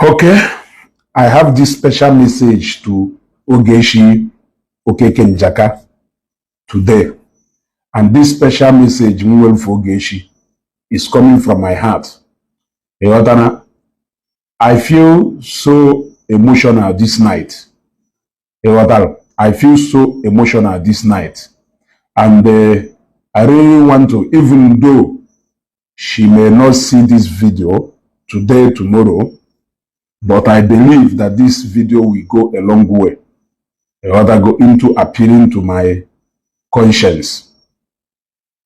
Okay, I have this special message to Ogechi Okeke Njaka today. And this special message for Ogechi is coming from my heart. I feel so emotional this night. I feel so emotional this night. And I really want to, even though she may not see this video today, tomorrow, but I believe that this video will go a long way. Go into appealing to my conscience.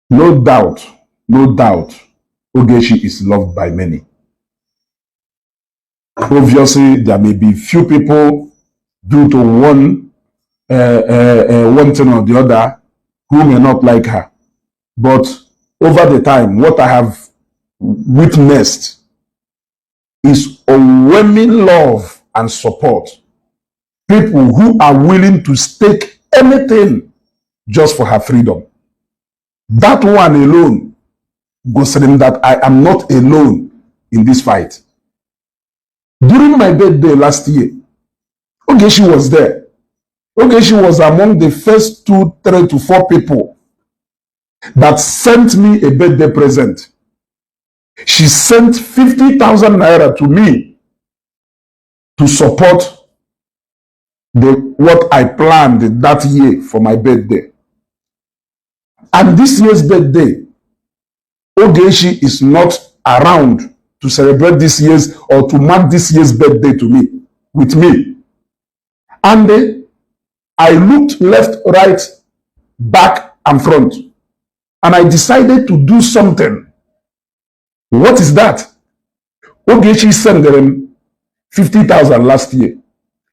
No doubt, Ogechi is loved by many. Obviously, there may be few people due to one thing or the other who may not like her. But over the time, what I have witnessed is overwhelming love and support. People who are willing to stake anything just for her freedom. That one alone goes saying that I am not alone in this fight. During my birthday last year, Ogechi was there. Ogechi was among the first 2, 3 to 4 people that sent me a birthday present. She sent 50,000 naira to me to support what I planned that year for my birthday. And this year's birthday, Ogechi is not around to celebrate this year's or to mark this year's birthday with me. And I looked left, right, back, and front. And I decided to do something. What is that? Ogechi sent them 50,000 last year.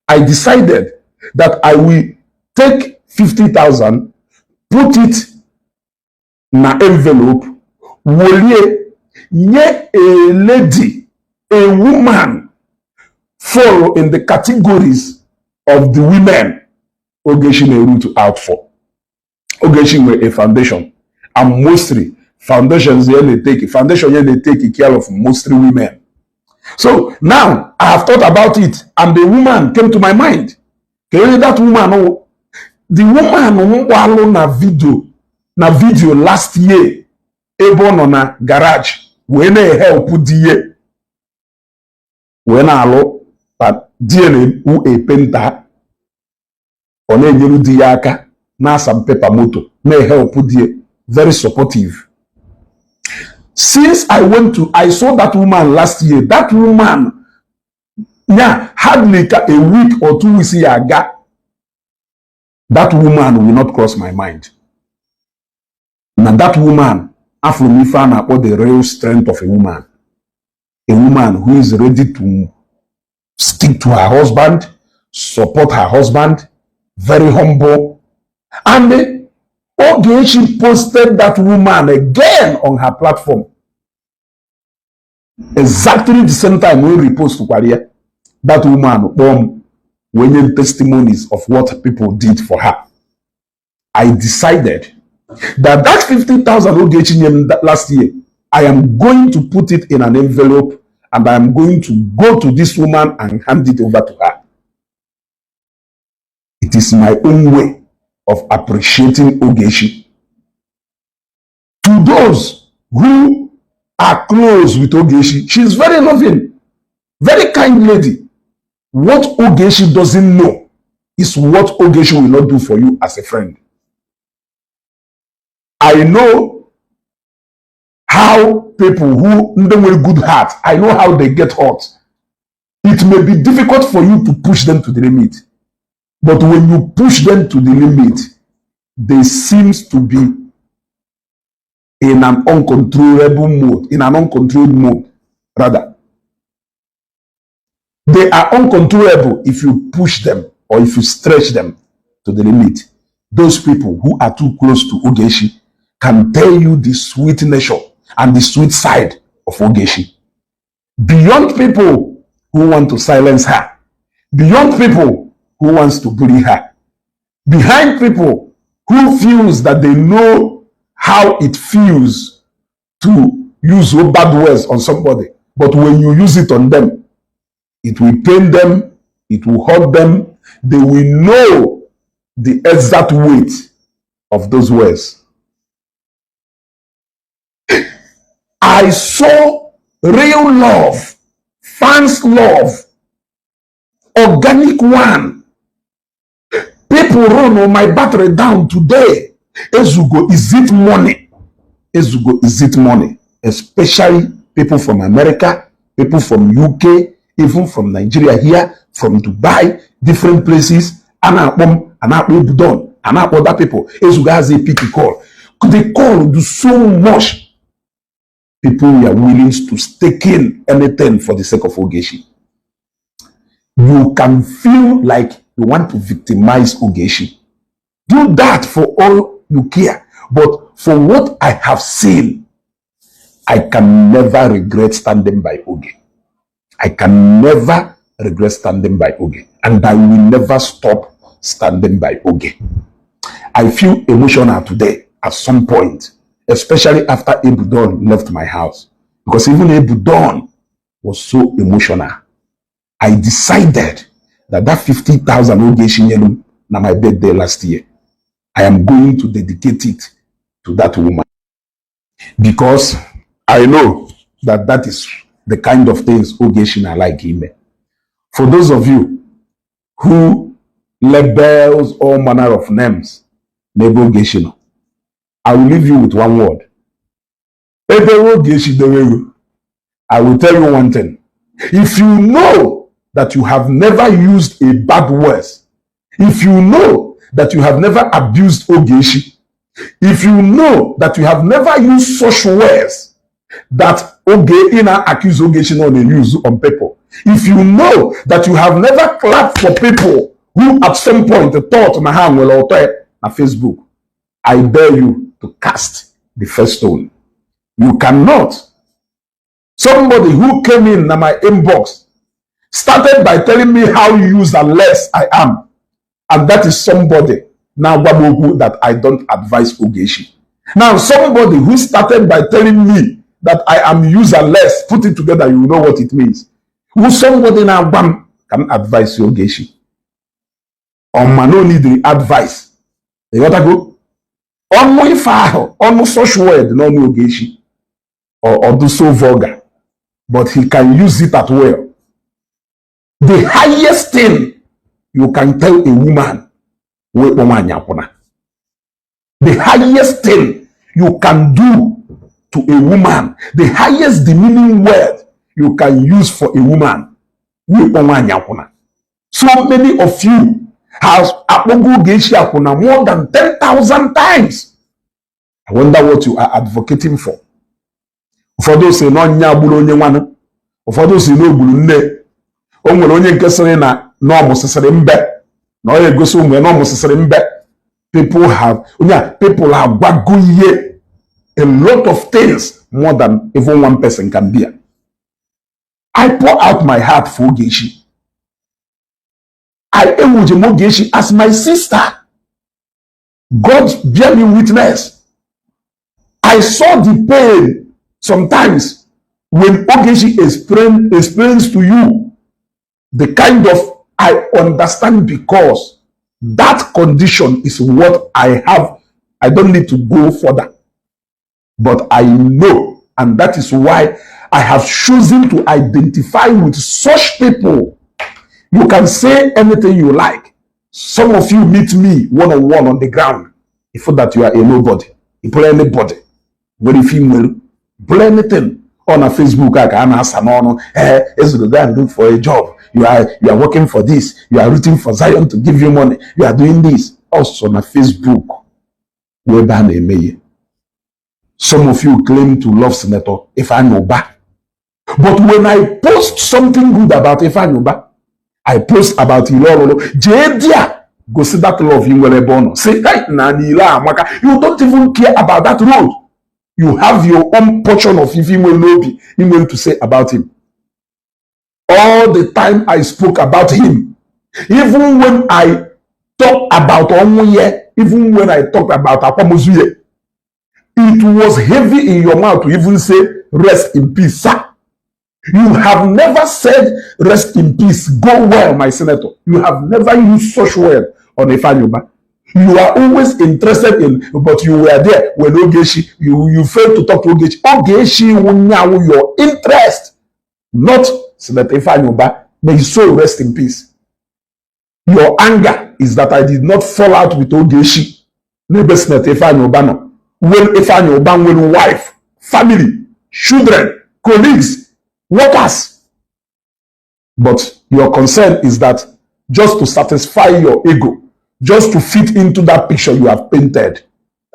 I decided that I will take 50,000, put it in an envelope, nye a lady, a woman, fall in the categories of the women Ogechi may root out for. Ogechi were a foundation, and mostly foundations they take care of mostly women. So now I have thought about it, and the woman came to my mind. That woman, the woman na video last year, born on a garage, when I help die, when I allow that DNA who a painter on a new diaka, na some paper moto, may help die, very supportive. Since I saw that woman last year, that woman, yeah, hardly a week or 2 weeks ago, that woman will not cross my mind. Now that woman, after me found out the real strength of a woman who is ready to stick to her husband, support her husband, very humble. And Ogechi posted that woman again on her platform. Exactly the same time we repost to Kwalia. That woman winning testimonies of what people did for her. I decided that 50,000 Ogechi last year, I am going to put it in an envelope and I am going to go to this woman and hand it over to her. It is my own way of appreciating Ogechi. To those who are close with Ogechi, she is very loving, very kind lady. What Ogechi doesn't know is what Ogechi will not do for you as a friend. I know how people who with good heart, I know how they get hurt. It may be difficult for you to push them to the limit. But when you push them to the limit, they seem to be in an uncontrollable mode, in an uncontrolled mode, rather. They are uncontrollable if you push them or if you stretch them to the limit. Those people who are too close to Ogechi can tell you the sweet nature and the sweet side of Ogechi. Beyond people who want to silence her, beyond people who wants to bully her, behind people who feels that they know how it feels to use bad words on somebody, but when you use it on them, It will pain them. It will hurt them. They will know the exact weight of those words. I saw real love, fans love, organic one. People run on my battery down today. Ezugo, is it money? Ezugo, is it money? Especially people from America, people from UK, even from Nigeria here, from Dubai, different places. Anapom, Budon, other people. Ezugo has a pity call. They call do so much. People are willing to stake in anything for the sake of Ogechi. You can feel like you want to victimize Ogechi. Do that for all you care. But for what I have seen, I can never regret standing by Oge. I can never regret standing by Oge. And I will never stop standing by Oge. I feel emotional today at some point, especially after Ebudon left my house. Because even Ebudon was so emotional. I decided that 50,000 Ogechi Nyelum na my birthday last year, I am going to dedicate it to that woman. Because I know that that is the kind of things Ogechi na like him. For those of you who labels all manner of names, Nebo Ogechi, I will leave you with one word. I will tell you one thing. If you know that you have never used a bad word, if you know that you have never abused Ogechi, if you know that you have never used such words that Ogechi accuse Ogechi on the use on people, if you know that you have never clapped for people who at some point thought my hand will alter on Facebook, I dare you to cast the first stone. You cannot. Somebody who came in my inbox started by telling me how useless I am. And that is somebody now that I don't advise Ogechi. Now somebody who started by telling me that I am useless, put it together, you know what it means. Who somebody now can advise Ogechi. Or man no need the advice. You gotta go. On my file, almost such word, no Ogechi. Or do so vulgar. But he can use it at will. The highest thing you can tell a woman, the highest thing you can do to a woman, the highest demeaning word you can use for a woman, so many of you have more than 10,000 times. I wonder what you are advocating for. For those who know nyabulu onye nwana, for those who know bulu nne, o nwere onye nke sịrị na no musisiri mbe, na o egosi ụmụ no musisiri mbe. People have gwaguye a lot of things more than even one person can bear. I pour out my heart for Ogechi. I am with Ogechi as my sister. God bear me witness. I saw the pain sometimes when Ogechi explains to you the kind of I understand, because that condition is what I have. I don't need to go further. But I know, and that is why I have chosen to identify with such people. You can say anything you like. Some of you meet me one-on-one on the ground. You feel that you are a nobody. You play anybody. When you feel play anything on a Facebook, I can ask someone, hey, let's go and look for a job. You are working for this. You are rooting for Zion to give you money. You are doing this. Also on a Facebook. Some of you claim to love Senator Ifeanyi. But when I post something good about Ifeanyi, I post about Iloro. Jedia, go see that love you will born. Say, you don't even care about that road. You have your own portion of female lobby to say about him. All the time I spoke about him, even when I talk about Onye, even when I talk about Akwamozuye, it was heavy in your mouth to even say, rest in peace, sir. You have never said, rest in peace, go well, my senator. You have never used such word on Ifeanyi. You are always interested in, but you were there when Ogechi, you failed to talk to Ogechi. Ogechi will your interest, not Senator Ifeanyi. May his soul rest in peace. Your anger is that I did not fall out with Ogechi. Maybe Senator Ifeanyi. When Ifeanyi will wife, family, children, colleagues, workers. But your concern is that just to satisfy your ego, just to fit into that picture you have painted,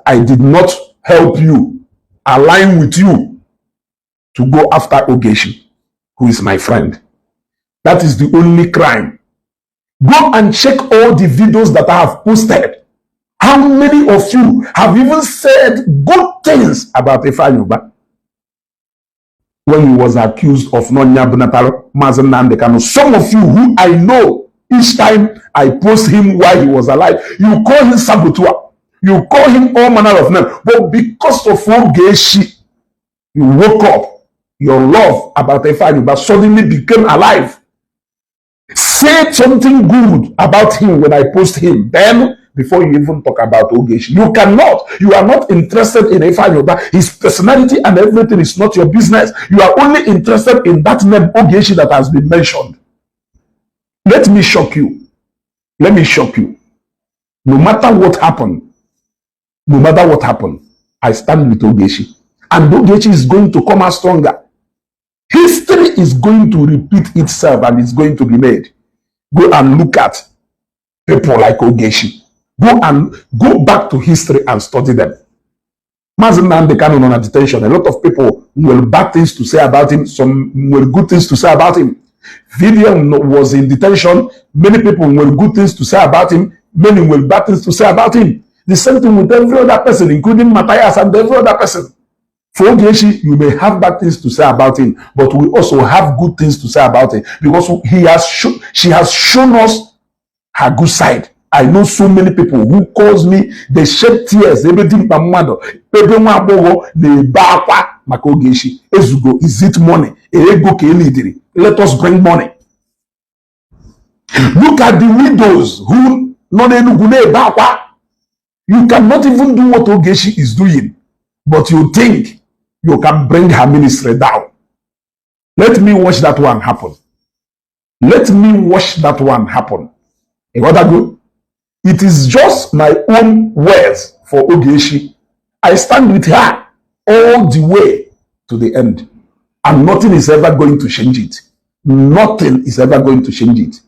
I did not help you, align with you to go after Ogechi, who is my friend. That is the only crime. Go and check all the videos that I have posted. How many of you have even said good things about Ifeanyi when he was accused of non-Nyabunataro Mazen Nandekano? Some of you who I know, each time I post him while he was alive, you call him saboteur, you call him all manner of names. But because of Ogechi, you woke up, your love about Ifeanyi but suddenly became alive. Say something good about him when I post him. Then, before you even talk about Ogechi, you cannot. You are not interested in Ifeanyi. His personality and everything is not your business. You are only interested in that name Ogechi that has been mentioned. Let me shock you. Let me shock you. No matter what happened, I stand with Ogechi. And Ogechi is going to come out stronger. History is going to repeat itself and it's going to be made. Go and look at people like Ogechi. Go back to history and study them. Mazen Nandekano on detention. A lot of people will bad things to say about him. Some will good things to say about him. Vivian was in detention. Many people will good things to say about him. Many will bad things to say about him. The same thing with every other person, including Matthias and every other person. For Ogechi, you may have bad things to say about him, but we also have good things to say about him because she has shown us her good side. I know so many people who calls me, they shed tears, everything pamado, Ogechi, Ezugo, is it money? Let us bring money. Look at the widows who you cannot even do what Ogechi is doing, but you think you can bring her ministry down. Let me watch that one happen. Let me watch that one happen. You got that good? It is just my own words for Ogechi. I stand with her all the way to the end. And nothing is ever going to change it. Nothing is ever going to change it.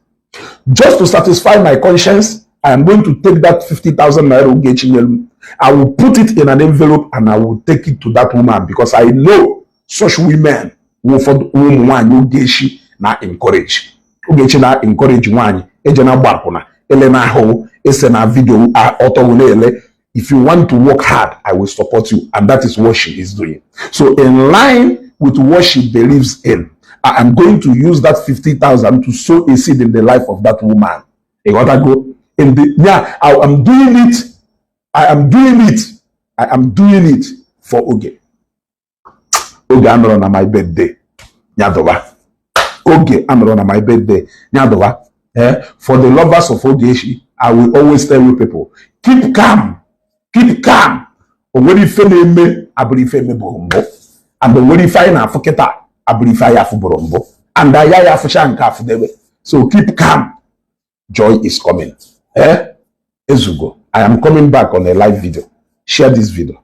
Just to satisfy my conscience, I am going to take that 50,000 naira Ogechi. I will put it in an envelope and I will take it to that woman because I know such women will Ogechi na encourage. Ogechi na encourage one. Ejena barkuna. Elena ho. Esena video. If you want to work hard, I will support you. And that is what she is doing. So in line with what she believes in, I am going to use that 50,000 to sow a seed in the life of that woman. You got to go in the I am doing it. I am doing it for Oge. Oge Amron on my birthday. Nyadova. Oge Amron on my birthday. Nyadova. For the lovers of Ogechi, I will always tell you people, keep calm. Keep calm. When you feel me, I believe me bombo. And when you find a foketa, I believe I have borombo. And I have shanka for them. So keep calm. Joy is coming. Ezugo. I am coming back on a live video. Share this video.